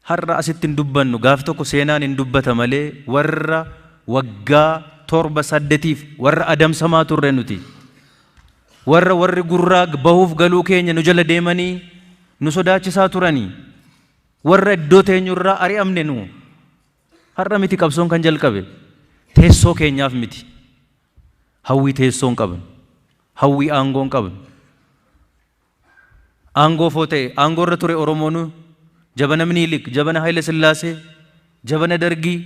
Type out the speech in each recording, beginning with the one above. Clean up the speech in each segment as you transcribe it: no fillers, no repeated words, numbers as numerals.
Har'a asitti hin dubbannu, gaaf tokko seenaan hin dubbata malee, warra waggaa 7 8f warra adamsamaa turre nuti. Warra warri gurraa bahuuf galuu keenya nu jala deemanii nu sodaachisaa turanii. Warra iddoo teenyurraa ari'amne nu. Har'a miti qabsoon kan jalqabe. Teessoo keenyaaf miti. Hawwii teessoo hin qabnu. Hawwii aangoo hin qabnu. Aangoo foo ta'e aangoo irra ture Oromoonu jabana Minilik, jabana Haile Sillaasee, jabana Dargii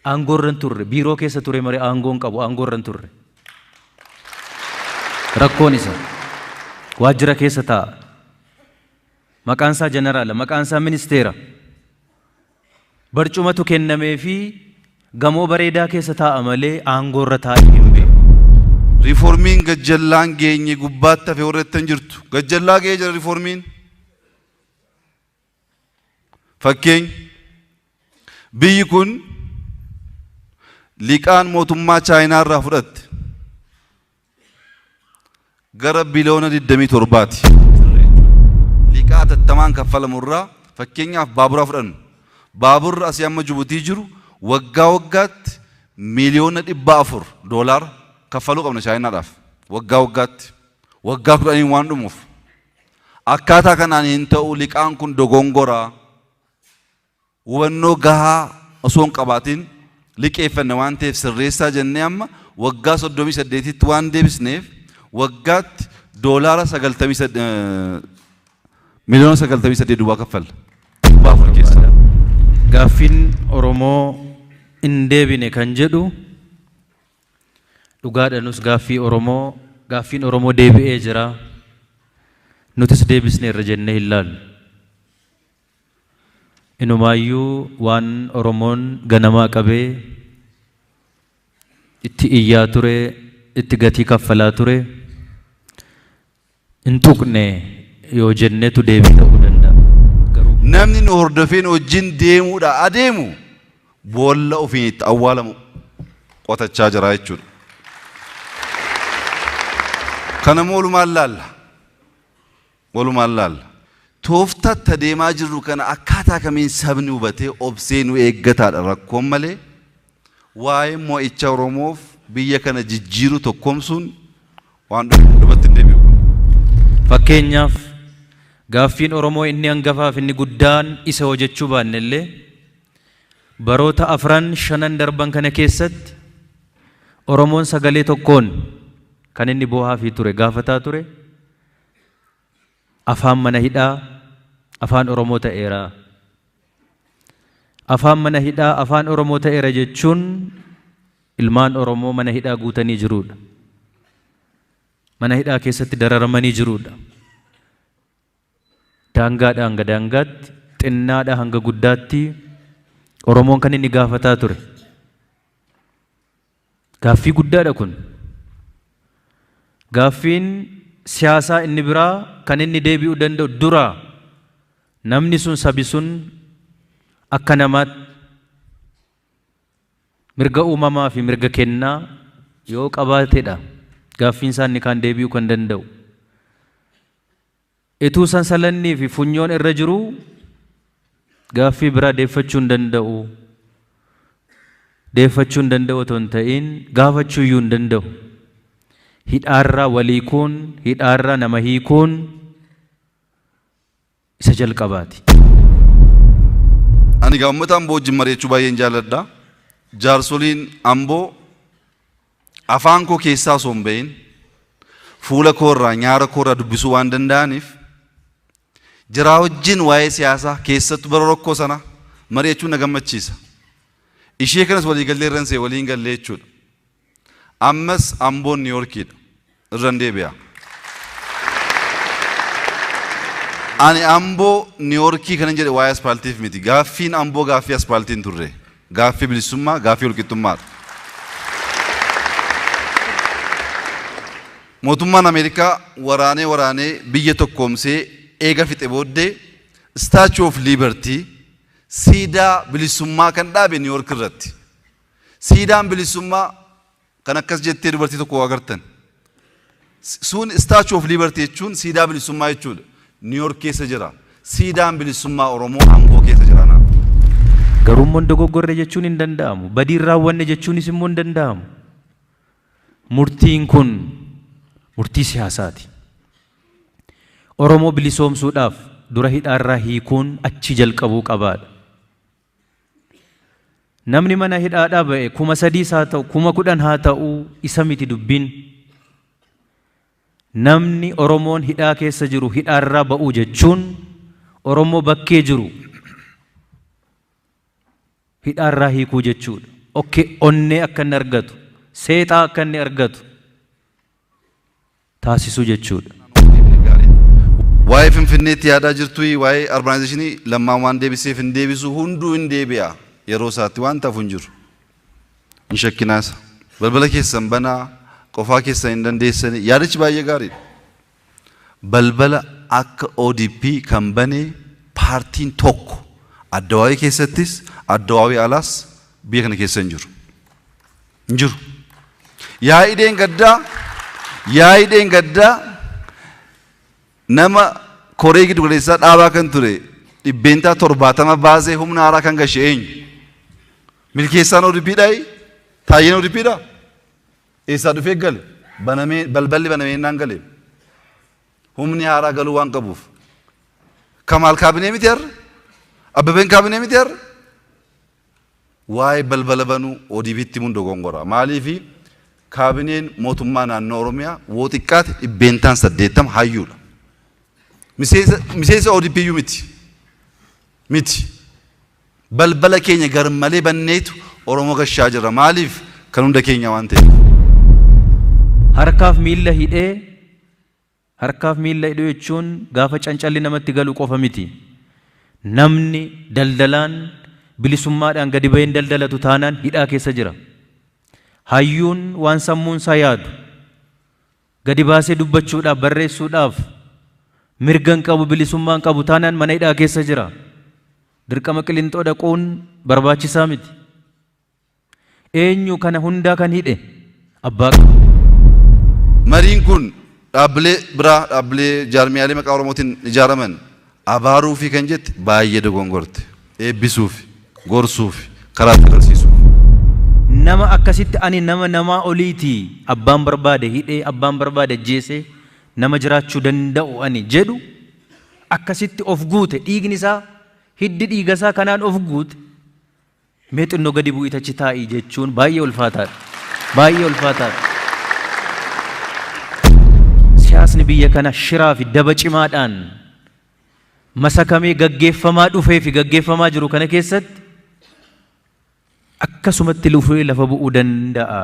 aangoo irra hin turre. Biiroo keessa ture malee aangoo hin qabu, aangoo irra hin turre. Rakkoon isa waajjira keessa taa'a. Maqaan isaa jeneraala, maqaan isaa ministeera. Barcumatu kennameefii gamoo bareedaa keessa taa'a malee aangoo irra taa'ee hin beeku. Riiformiin gajjallaan geenye gubbaatti hafe warra jettan jirtu. Gajjallaa ga'ee jira riiformiin. Fakkeenya, biyyi kun liqaan mootummaa Chaayinaa irraa fudhatte gara biliyoona 27ti. Liqaa hatattamaan kaffalamu irraa, fakkeenyaaf, baabura fudhannu. Baaburri asii amma Jibuutii jiru waggaa waggaatti miliyoona 400 doolaara kaffaluu qabna Chaayinaadhaaf. Waggaa waggaatti. Waggaa 10n waan dhumuuf. Akkaataa kanaan hin ta'u, liqaan kun dogongora. Hubannoo gahaa osoo hin qabaatiin liqeeffanne waan ta'eef sirreessaa jennee amma waggaa 38tti waan deebisneef waggaatti doolaara miliyoona 98 duwwaa kaffalla. 400 keessa. Gaaffiin Oromoo hin deebine kan jedhu dhugaadha. Nus gaaffii Oromoo, gaaffiin Oromoo deebi'ee jira. Nutis deebisneerra jennee hin laallu. Inumaayyuu waan Oromoon ganamaa qabee itti iyyaa ture, itti gatii kaffalaa ture hin tuqne yoo jennetu deebii ta'uu danda'a. Garuu Namni nu hordofee nu wajjin deemuudha adeemu boolla ofiin itti awwaalamu qotachaa jira jechuudha. Kana immoo walumaan laalla. Walumaan laalla. Tooftaa itti adeemaa jirru kana akkaataa kamiin sabni hubatee obsee nu eeggataadha rakkoon malee, waa'ee mo'icha Oromoof biyya kana jijjiiruu tokkoomsuun waan dhubatti hin deebi'u. Fakkeenyaaf, gaaffiin Oromoo inni hangafaaf inni guddaan isa hojjechuu baanne illee, baroota afran shanan darban kana keessatti Oromoon sagalee tokkoon kan inni boohaafii ture, gaafataa ture, afaan mana hidhaa afaan Oromoo ta'eera. Afaan mana hidhaa afaan Oromoo ta'eera jechuun ilmaan Oromoo mana hidhaa guutanii jiruudha. Mana hidhaa keessatti dararamanii jiruudha. Daangaadhaa hanga daangaatti, xinnaadhaa hanga guddaatti Oromoon kan inni gaafataa ture. Gaaffii guddaadha kun. Gaaffiin siyaasaa inni biraa kan inni deebi'uu danda'u dura namni sun, sabi sun akka namaatti mirga uumamaa fi mirga kennaa yoo qabaatedha. Gaaffiin isaa inni kaan deebi'uu kan danda'u. Ituu sansalannii fi funyoon irra jiruu gaaffii biraa deeffachuu hin danda'u. Deeffachuu hin danda'u otoo hin ta'in gaafachuu iyyuu hin danda'u. Hidhaarraa walii kuun, hidhaarraa nama hiikuun isa jalqabaati. Ani egaa uummata Amboo wajjin mari'achuu baay'een jaalladha. Jaarsoliin Amboo afaan koo keessaa osoo hin bahin fuula koo irraa, nyaara koo irraa dubbisuu waan danda'aniif jiraa wajjin waa'ee siyaasaa, keessattuu bara rakkoo sana, mari'achuun na gammachiisa. Ishee kanas walii gallee irran see waliin gallee jechuudha. Ammas Amboon Niiyorkiidha. Irran deebi'a. Ani Amboo Niiyorkii kanan jedhe waa'ee aspaaltiif miti. Gaaffiin Amboo gaaffii aspaaltii hin turre. Gaaffii bilisummaa, gaaffii walqixxummaadha. Mootummaan Ameerikaa waraanee waraanee biyya tokkoomsee eega fixe booddee Statue of Liberty, siidaa bilisummaa kan dhaabe Niiyork irratti. Siidaan bilisummaa kan akkas jettee dubartii tokko agartan. Sun Statue of Liberty jechuun siidaa bilisummaa jechuudha. New York keessa jira. Siidaan bilisummaa Oromoo Amboo keessa jira. Garuu immoo dogoggorre jechuun hin danda'amu. Badiin raawwanne jechuunis immoo hin danda'amu. Murtiin kun murtii siyaasaati. Oromoo bilisoomsuudhaaf dura hidhaarraa hiikuun achi jalqabuu qabaadha. Namni mana hidhaadhaa ba'e 3,000 haa ta'u 10,000 haa ta'u isa miti dubbiin. Namni Oromoon hidhaa keessa jiru hidhaarraa ba'uu jechuun Oromoo bakkee jiru hidhaarraa hiikuu jechuudha. Okkee onnee akka inni argatu, seexaa akka inni argatu taasisuu jechuudha. Waa'ee Finfinneetti yaadaa jirtu, waa'ee urbanization Lammaan waan deebiseef hin deebisu, hunduu hin deebi'a. Yeroo isaatti waan ta'uuf hin jiru. Hin shakkinaasa. Balbala keessan banaa, qofaa keessan hin dandeessani. Yaadichi baay'ee gaariidha. Balbala akka ODP kan bane paartiin tokko addawaawii keessattis addawaawii alaas biyya kana keessa hin jiru. Hin jiru. Yaa'ideen gaddaa nama koree giddu galeessaa dhaabaa kan ture 70% baasee humna haaraa kan gashe eenyu? Milkeessaan ODP dhaayi? Taayyeen ODP dhaa? Eessaa dhufee gale? Banamee balballi banamee naan gale. Humni haaraa galuu waan qabuuf. Kamaal kaabinee miti har'a? Abbabeen kaabinee miti har'a? Waa'ee balbala banuu ODP'tti himuun dogongora. Maaliifi kaabineen mootummaa naannoo Oromiyaa woo xiqqaate 80% hayyuudha. Miseensa ODP iyyuu miti. Miti. Balbala keenya garmalee banneetu Oromoo gashaa jirra. Maaliif? Kan hunda keenya waan ta'eef. Harkaaf miilla hidhee, harkaaf miilla hidhuu jechuun gaafa cancalli namatti galu qofa miti. Namni daldalaan bilisummaadhaan gadi baheen daldalatu taanaan hidhaa keessa jira. Hayyuun waan sammuun isaa yaadu gadi baasee dubbachuudhaaf barreessuudhaaf mirga hin qabu, bilisummaa hin qabu taanaan mana hidhaa keessa jira. Dirqama Qilinxoo dhaquun barbaachisaa miti. Eenyu kana hundaa kan hidhe? Abbaa qaba. Mariin kun dhaabbilee biraa, dhaabbilee jaarmiyaalee maqaa Oromootiin ijaaraman abaaruu fi kan jette baay'ee dogongorte. Eebbisuuf, gorsuuf, karaa itti agarsiisuuf. Nama akkasitti ani nama namaa oliiti abbaan barbaade hidhee abbaan barbaade ajjeesee nama jiraachuu danda'u ani jedhu akkasitti of guute, dhiigni isaa hiddi dhiiga isaa kanaan of guute, mee xinnoo gadi bu'ii achi taa'ii jechuun baay'ee ulfaataadha. Baay'ee ulfaataadha. Siyaasni biyya kana shiraa fi daba cimaadhaan masakamee gaggeeffamaa dhufee fi gaggeeffamaa jiru kana keessatti akkasumatti lufee lafa bu'uu danda'a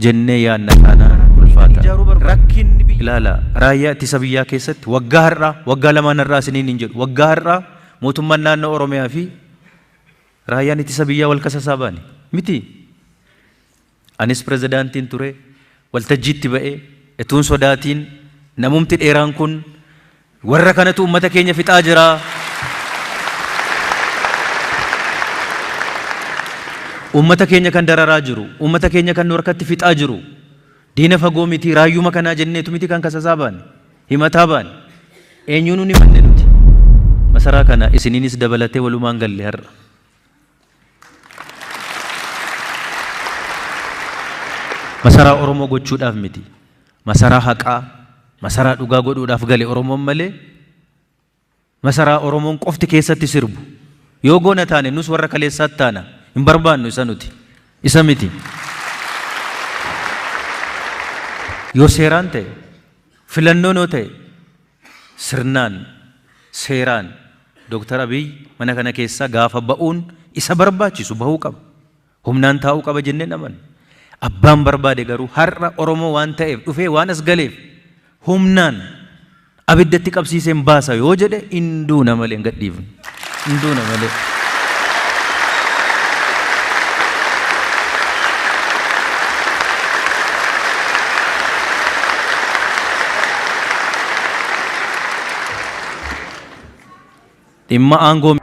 jennee yaadna taanaan ulfaata. Rakkinni ilaala raayyaa ittisa biyyaa keessatti waggaa har'aa, waggaa lamaan har'aa isiniin hin jedhu, waggaa har'aa mootummaan naannoo Oromiyaa fi raayyaan ittisa biyyaa wal kasasaa baane miti. Anis pirezidaantiin ture, waltajjiitti ba'ee etuun sodaatiin namumti dheeraan kun warra kanatu uummata keenya fixaa jira. Uummata keenya kan dararaa jiru, uummata keenya kan nu harkatti fixaa jiru, diina fagoo miti, raayyuma kanaa jenneetu miti kan kasasaa baane, himataa baane. Eenyuun nu himanne nuti? Masaraa kana isiniinis dabalatee walumaan galle har'a. Masaraa Oromoo gochuudhaaf miti. Masaraa haqaa, masaraa dhugaa godhuudhaaf gale Oromoon malee masaraa Oromoon qofti keessatti sirbu. Yoo goona taane nus warra kaleessaatti taana. Hin barbaannu isa nuti. Isa miti. Yoo seeraan ta'e, filannoon yoo ta'e, sirnaan, seeraan Dooktar Abiy mana kana keessaa gaafa ba'uun isa barbaachisu bahuu qaba. Humnaan taa'uu qaba jennee amanna. Abbaan barbaade garuu har'a Oromoo waan ta'eef dhufee waan as galeef humnaan abiddatti qabsiiseen baasa yoo jedhe hin duuna malee hin gadhiifnu. Hin duuna malee. Dhimma aangoo